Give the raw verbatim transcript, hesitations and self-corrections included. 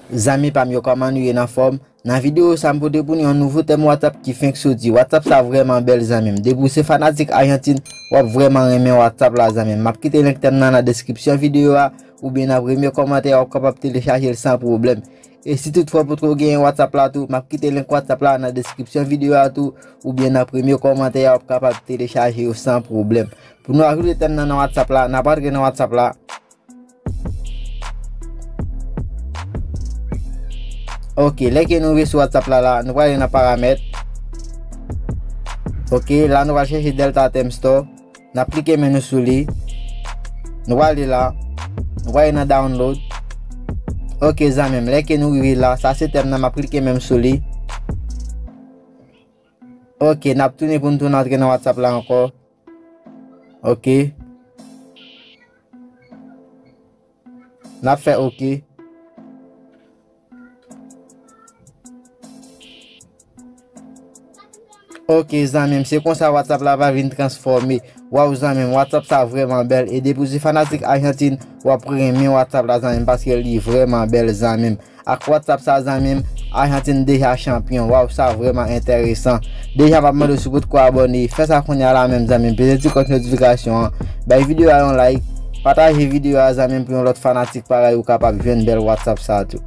Zanmi pa m yo, kòman nou ye, nan fòm? Nan videyo sa, m pote pou nou yon nouvo tèm WhatsApp ki fenk soti. WhatsApp sa vrèman bèl, zanmi m. Depi w se fanatik Ajantin, w ap vrèman renmen WhatsApp la, zanmi m. M ap kite link tèm nan nan deskripsyon videyo a, oubyen nan premye kòmantè a, w ap kapab telechaje l san pwoblèm. E si toutfwa w potko genyen WhatsApp la tou, m ap kite link WhatsApp la nan deskripsyon videyo a tou, oubyen nan premye kòmantè a, w ap kapab telechaje yo san pwoblèm. Pou nou ajoute tèm nan nan WhatsApp la, n ap antre nan WhatsApp la. Ok, lè ke nou rive sou WhatsApp la, la, nou prale nan paramèt. Ok, la nou pral chèche Delta Tèm Store. N ap klike men nou sou li. Nou prale la. Nou prale nan download. Ok, zanmi m, lè ke nou rive la, sa se tèm nan, m ap klike men m sou li. Ok, n ap tounen pou n tounen antre nan WhatsApp la ankò. Ok. N ap fè ok. Ok, zanmi m, se konsa WhatsApp la va vin transfòme. Waw, zanmi m, WhatsApp sa vrèman bèl. E depi w se fanatik Ajantin, w ap renmen WhatsApp la, zanmi m, paske li vrèman bèl, zanmi m. Ak WhatsApp sa, zanmi m, Ajantin deja chanpyon. Waw, sa vrèman enteresan. Deja, m ap mande w si w potko abòne, fè sa kounye a la menm, zanmi m. Peze ti klòch notifikasyon an. Bay videyo a yon like. Pataje videyo a, zanmi m, pou yon lòt fanatik parèy ou kapab jwenn bèl WhatsApp sa tou.